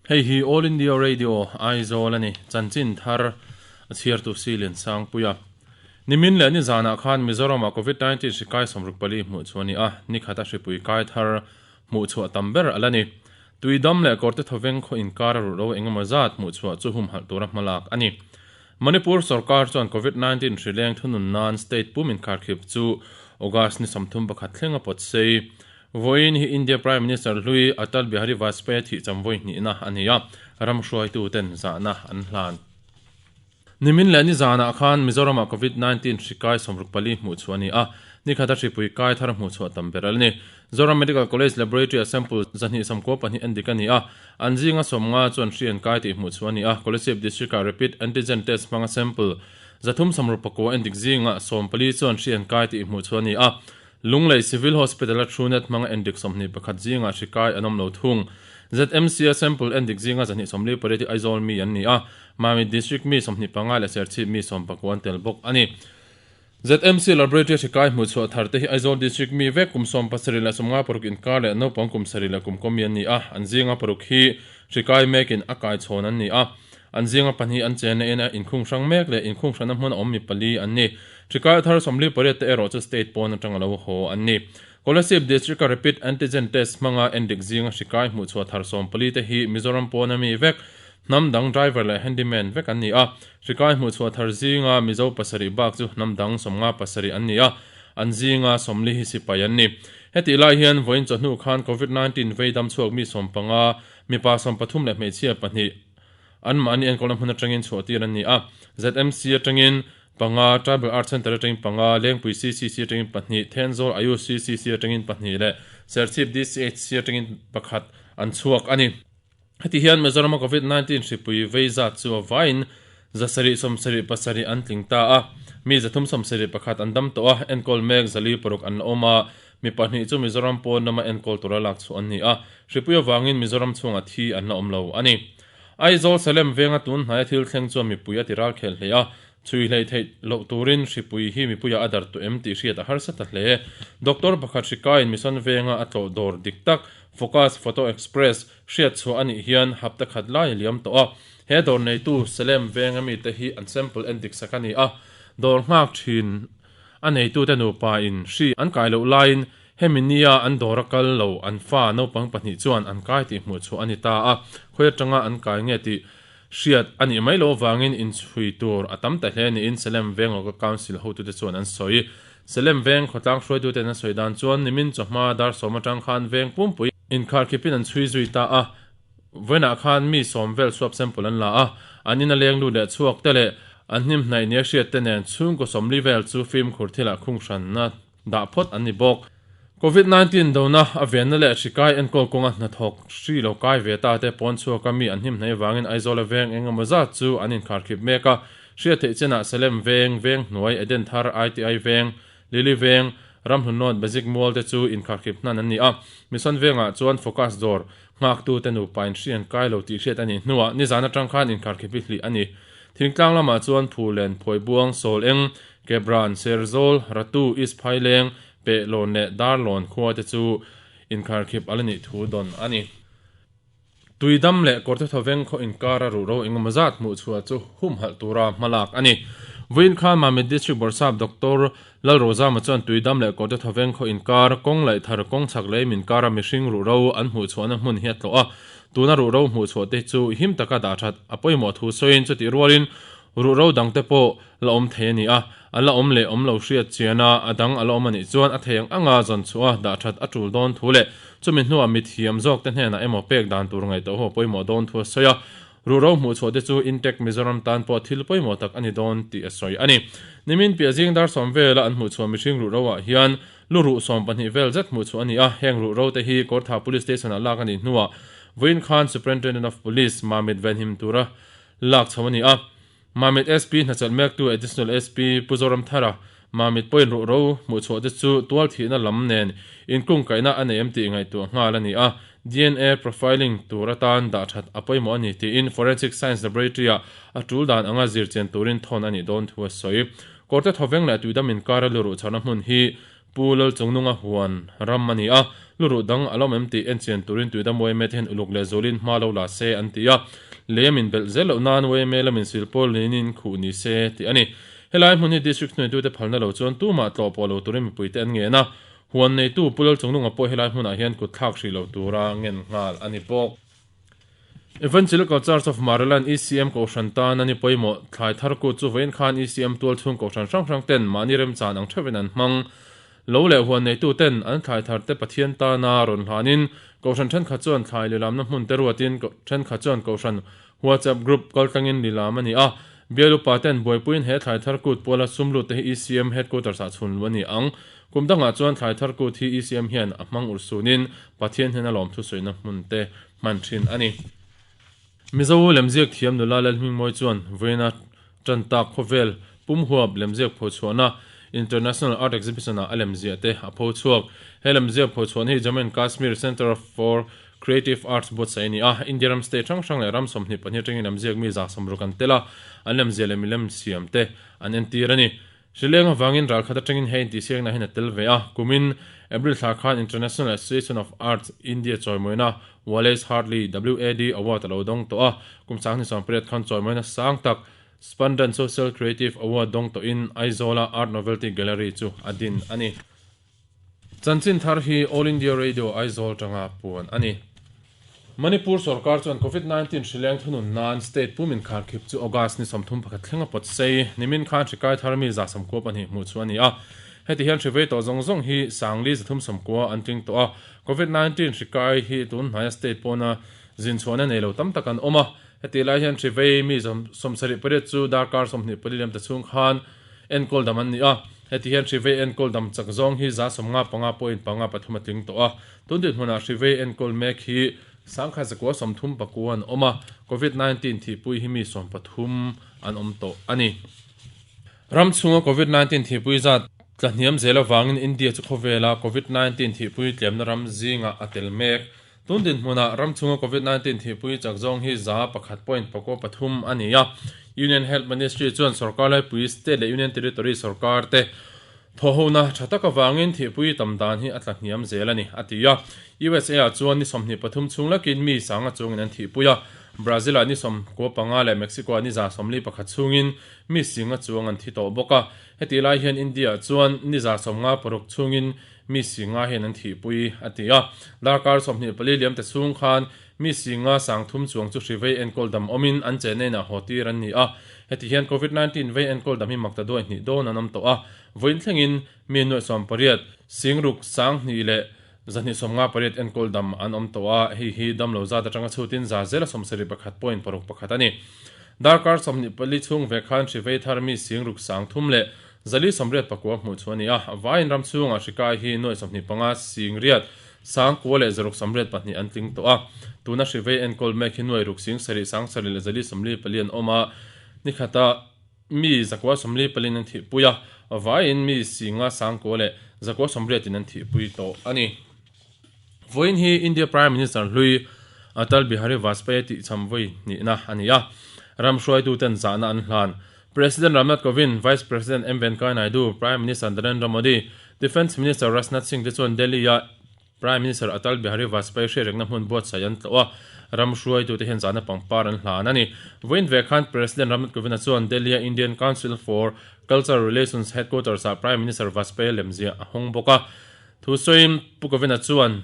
Hei hi All India Radio, Aizawl a ni. Chanchin thar a chhiartu Silian Sangpuia. Nimin leh nizanah khan Mizoramah Covid 19 hri kai 64 hmuh chhuah a ni a, nikhat a hripui kai thar hmuh chhuah tam ber a la ni. Tuidam leh kawrte thawveng khaw inkar a ruh lo engemaw zat hmuh chhuah chu humhalh tura hmalak a ni. Manipur sorkar chuan Covid 19 hri leng thunun nan state pum inkharkhip chu August ni 31 thleng a pawt sei. Vawiin hi India Prime Minister hlui Atal Bihari Vajpayee thih cham vawi hnihna a ni a, ram hruaituten zahna an hlan. Nimin leh nizanah khan Mizoramah Covid 19 hri kai 64 hmuh chhuah a ni a, nikhata hripui kai thar hmuh chhuah tam ber a la ni. Zoram Medical College Laboratory-a sample 292 en dik a ni a, an zinga 50 chuan hri an kai tih hmuh chhuah a ni a, Kolasib District-ah Rapid Antigen Test hmanga sample 369 en dik zinga 14 chuan hri an kai tih hmuh chhuah a ni a, Lunglei Civil Hospital-a Truenat hmanga endik 21 zingah hri kai an awm lo thung. ZMC-a sample endik zinga 248 hi Aizawl mi an ni a, Mamit District mi 25 leh Serchhip mi 19 an tel bawk a ni. ZMC Laboratory-a hri kai hmuh chhuah thar te hi Aizawl District mi vek kum 70 leh 56 inkar leh naupang kum sarih leh kum kawmi an ni a, an zinga paruk hi hri kai mekin a kai chhawn an ni a. An zinga pahnih an chen na in a inkhung hrang mek leh inkhung hrana hmun a awm mi pali an ni. Hrikai thar 48 te erawh chu state pawn atanga lo haw an ni. Kolasib District-a Rapid Antigen Test hmanga endik zinga hrikai hmuh chhuah thar 14 te hi Mizoram pawna mi vek, hnam dang driver leh handyman vek an ni a. Hrikai hmuh chhuah thar zinga Mizo pasarih bak chu hnam dang 57 an ni a, an zinga 40 hi sipai an ni. Hetih lai hian vawiin chawhnu khan Covid 19 vei dam chhuak mi 15, mipa 13 leh hmeichhia pahnih, Anmahni enkawlna hmun atangin chhuahtir an ni a, ZMC atangin panga, Tribal Art Centre atangin panga, Lengpui CCC atangin pahnih, Thenzawl Ayush CCC atangin pahnih leh Serchhip DCHC atangin pakhat an chhuak a ni. Heti hian Mizorama Covid 19 hripui vei zat chu a vaiin 777 an tling ta a, mi 371 an dam tawh a, enkawl mek 406 an la awm a, mi pahnih chu Mizoram pawn lama enkawl tura lak chhuah an ni a, hripui avangin Mizoram chhungah thi an la awm lo a ni. Aizawl Salem venga tun hnaia thil thleng chuan mipui a ti ral khel hle a, chhui hleih theih loh turin hripui hi mipuiah a dar tawh em tih hriat a harsa ta hle. Doctor pakhat hrikaiin Mission venga a tlawh dawr dik tak Focus Photo Express hriat chhuah a nih hian hapta khat lai a liam tawh a. He dawr neitu Salem venga mite hi an sample en dik sak a ni a, dawr nghak thin a neitute nupa in hri an kai loh laiin Hemi nia an dawr a kal lo an fa naupang pahnih chuan an kai tih hmuh chhuah a ni ta a, khawi atanga an kai nge tih hriat a nih mai loh avangin inchhui tur a tam ta hle niin Salem Veng Local Council hotute chuan an sawi. Salem Veng khawtlang hruaituten an sawi dan chuan nimin chawhma dar sawm atang khan veng pumpui inkharkhipin an chhui zui ta a, vawiinah khan mi sawm vel swab sample an la a, an ina leng lut leh chhuak te leh an hnim hnaih nia hriat te nen chhungkaw sawmli vel chu fimkhur thilah khung hranna dah phawt an ni bawk. Covid 19 dona a venna leh hrikai enkawl kawnga hnathawk hri lo kai ve ta te pawn chhuaka mi an hnim hnaih vangin Aizawla veng eng emaw zat chu an inkharkhip mek a. Hriat theih chenah Salem veng, Veng hnuai, Eden Thar, ITI veng, Lily veng, Ramhlun North Basic Mual te chu inkharkhip hnan an ni a. Mission vengah chuan Focus dawr nghaktu te nupa in hri an kai lo tih hriat a nih hnuah nizan atang khan inkharkhip hi hlih a ni. Thingtlang lamah chuan Phulen, Phuaibuang, Sawl eng, Kebran, Serzawl, Ratu, East Phaileng, Pehlawn leh Darlawn khua te chu inkharkhip a la nih thu dawn a ni. Tuidam leh Kawrte Thawveng khaw inkara ruhro engemaw zat hmuh chhuah chu humhalh tura hmalak a ni. Vawiin khan Mamit District Bawrhsap Doctor Lalrozama chuan Tuidam leh Kawrte Thawveng khaw inkar kawng laih thar kawng chhak lei min kara mihring ruhro an hmuh chhuahna hmun hi a tlawh a, tuna ruhro hmuh chhuah te chu him taka dah that a pawimawh thu sawiin chutih rualin ruhro dangte pawh la awm thei a ni a, a la awm leh awm lo hriat chian a, a dang a la awm a nih chuan a thei ang anga zawn chhuah a, dah that a tul dawn thu leh chumi hnuah mithiam zawk te hnenah emaw pek dan tur ngaihtuah ho pawimawh dawn thu a sawi a. Ruhro hmuh chhuah te chu Intech Mizoram tan pawh thil pawimawh tak a ni dawn tih a sawi a ni. Nimin piah zing dar sawm vela an hmuh chhuah mihring ruhro ah hian lu ruh 12 vel zet hmuh chhuah a ni a, heng ruhro te hi Kawrtha Police Station ah lak a nih hnuah vawiin khan Superintendent of Police Mamit venhim tura lak chho a ni a. Mamit SP hnachelh mektu Additional SP Pu Zoramthara, Mamit pawhin ruhro hmuh chhuah te chu tual thihna lam nen inkungkaihna a nei em tih ngaihtuah nghal a ni a, DNA profiling tur atan dah that a pawimawh a ni tiin Forensic Science Laboratory-ah a tul dan anga zir chian turin thawn a nih dawn thu a sawi. Kawrte thawveng leh tuidam inkara lu ruh chharna hmun hi. Pu Lalchungnunga huan ram a ni a, luruh dang a lawm em tih enchian turin Tuidam yma te hian uluk leh zualin hma lo la se an ti a, lei a min belh zel loh nan yma lamin silpawl ninin khuh ni se tih a ni. Helai hmun hi District hnuaitute phalna lo chuan tumah tlawh pawh lo turin mipuite an ngen a, huan neitu Pu Lalchungnunga pawh helai hmunah hian kut thlak hrih lo tura ngen nghal a ni bawk. Evangelical Church of Maryland, ECM, Kohhran tan a ni pawimawh. Thlai thar kut chu vawiin khan ECM tual chhung Kohhran hrang hrang ten mahni remchan ang theuhin an hmang. Lo leh huan neitu ten an thlai thar te Pathian tana rawn hlanin Kohhran thenkhat chuan thlai lilamna hmun te ruatin thenkhat chuan Kohhran WhatsApp group kaltlangin lilam a ni a. Bial upa ten buaipuiin he thlai thar kut puala sum lut te hi ECM Headquarters ah chhun luh a ni ang. Kum dangah chuan thlai thar kut hi ECM hian a hmang urhsunin Pathian hnena lawmthusawiina hmun te hman thin a ni. Mizo lemziak thiam nula Lalhmingmawi chuan vawiina tan tak khawvel pumhuap lemziak phochhuahna International Art Exhibition ah a lemziah te a pho chhuak. He lemziak phochhuahna hi Jammu and Kashmir Centre for Creative Arts buatsaih a ni a, India ram state hrang hrang leh ram 22 atangin lemziak mi 60 an tel a, an lemziah leh milem siam te an entir a ni. Hrileng avangin ralkhat atangin he intihsiakna hian a tel ve a, kumin April thla khan International Association of Arts India chawimawina Wallace Hartley, WAD, Award a lo dawng tawh a, kum 2008 khan chawimawina sang tak Spandan Social Creative Award dawng tawhin Aizawla Art Novelty Gallery chu a din a ni. Chanchin thar hi All India Radio Aizawl tanga puan a ni. Manipur sorkar chuan Covid 19 hrileng thunun nan state pum inkharkhip chu August ni 31 thleng a pawt sei. Nimin khan hri kai thar mi 92 hmuh chu a ni a. Heti hian hri vei tawh zawng zawng hi 4 390 an tling tawh a. Covid 19 hri kai hi tun hnaia state pawna zin chhuahna nei lo tam tak an awm a. Heti lai hian hri vei mi 78 chu darkar 24 liam ta chhung khan enkawl dam an ni a. Heti hian hri vei enkawl dam chak zawng hi 55 point 53 a tling tawh a. Tun dinhmunah hri vei enkawl mek hi 1139 an awm a, Covid 19 thihpui hi mi 13 an awm tawh a ni. Ram chhunga Covid 19 thihpui zat tla hniam zel avangin India chu khawvela Covid 19 thihpui tlemna ram zingah a tel mek. Tun dinhmunah ram chhunga Covid 19 thihpui chak zawng hi 1.3 a ni a. Union Health Ministry chuan sorkar laipui, state leh Union Territory sorkar te Thawhhona tha tak avangin thihpui tam dan hi a tla hniam zel a ni, a ti a. USA-ah chuan ni 23 chhung lakin mi sanga chungin an thihpui a, Brazil-ah ni 95 leh Mexico-ah ni 141 chhungin mi singa chuang an thi tawh bawk a. Hetih lai hian India-ah chuan ni 56 chhungin mi singa hian an thihpui, a ti a. Darkar 24 liamte chhung khan Mi singa sangthum chuang chu hri vei enkawl dam awmin an chenna inah haw tir an ni a. Heti hian Covid 19 vei enkawl dam hi makta duai hnih dawn an awm tawh a. Vawiin thlengin mi nuaih 18, singruk 2000 leh 258 enkawl dam an awm tawh a, hei hi damlo zat atanga chhutin za zela 71 point paruk pakhat a ni. Darkar 24 chhung ve khan hri vei thar mi singruk 30 leh 489 hmuh chu a ni a. Vaiin ram chhungah hri kai hi nuaih 25 singriat 9,000 leh 682 an tling tawh a, tuna hri vei enkawl mek hi nuai ruk 7,000 7,000 leh 444 an awm a, nikhata mi 144 in an thihpui a, vaiin mi 9,000 9,000 leh 180 in an thihpui tawh a ni. Vawiin hi India Prime Minister hlui Atal Bihari Vajpayee tihcham vawi hnihna a ni a, ram hruaituten zahna an hlan. President Ramnath Kovind, Vice President M Venkaiah Naidu, Prime Minister Narendra Modi, Defence Minister Rajnath Singh te chuan Delhi-a Prime Minister Atal Bihari Vajpayee hriatrekna hmun buatsaih an tlawh a, ram hruaitute hian zahna pangpar an hlan a ni. Vawiin ve khan President Ramnath Kovind-a chuan Delhi-a Indian Council for Cultural Relations Headquarters-ah Prime Minister Vajpayee lemziah a hawng bawk a. Thusawiin Pu Kovind-a chuan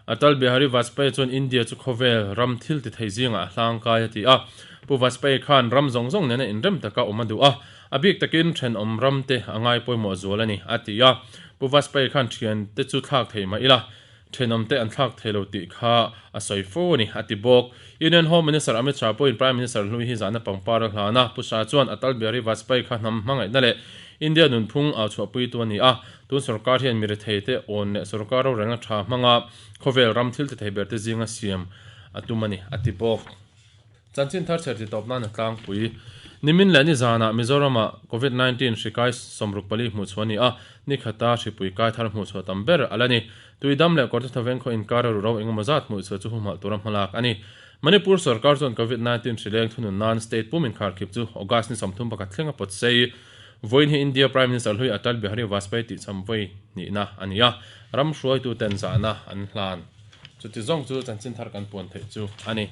Atal Bihari Vajpayee chuan India chu khawvel ram thil ti thei zingah a hlangkai a ti a. Pu Vajpayee khan ram zawng zawng nena inrem taka awm a duh a, a bik takin thenawm ram te a ngai pawimawh zual a ni, a ti a. Pu Vajpayee khan thian te chu thlak thei mah ila, thenawm te an thlak thei lo tih kha a sawi fo a ni, a ti bawk. Union Home Minister Amit Shah pawhin Prime Minister hlui hi zahna pangpar a hlan a. Pu Shah chuan Atal Bihari Vajpayee kha hnam hmangaihna leh India nunphung au chhuahpuitu a ni a. Tun sorkar hian mi rethei te awn leh sorkar rorelna tha hmanga khawvel ram thil ti thei ber te zinga siam a tum a ni, a ti bawk. Chanchin thar chher ti tawp nan a tlangpui. Nimin leh nizanah Mizoramah Covid 19 hri kai 64 hmuh chhuah a ni a, nikhata hripui kai thar hmuh chhuah tam ber a la ni. Tuidam leh Kawrte Thaveng khaw inkara ruhro engemaw zat hmuh chhuah chu humhalh tura hmalak a ni. Manipur sorkar chuan Covid 19 hri leng thunun nan state pum inkharkhip chu August ni 31 thlenga pawt sei. Vawiin hi India Prime Minister hlui Atal Bihari Vajpayee tihcham vawi hnihna a ni a, ram hruaituten zahna an hlan. Chuti zawng chu chanchin thar kan puan theih chu a ni.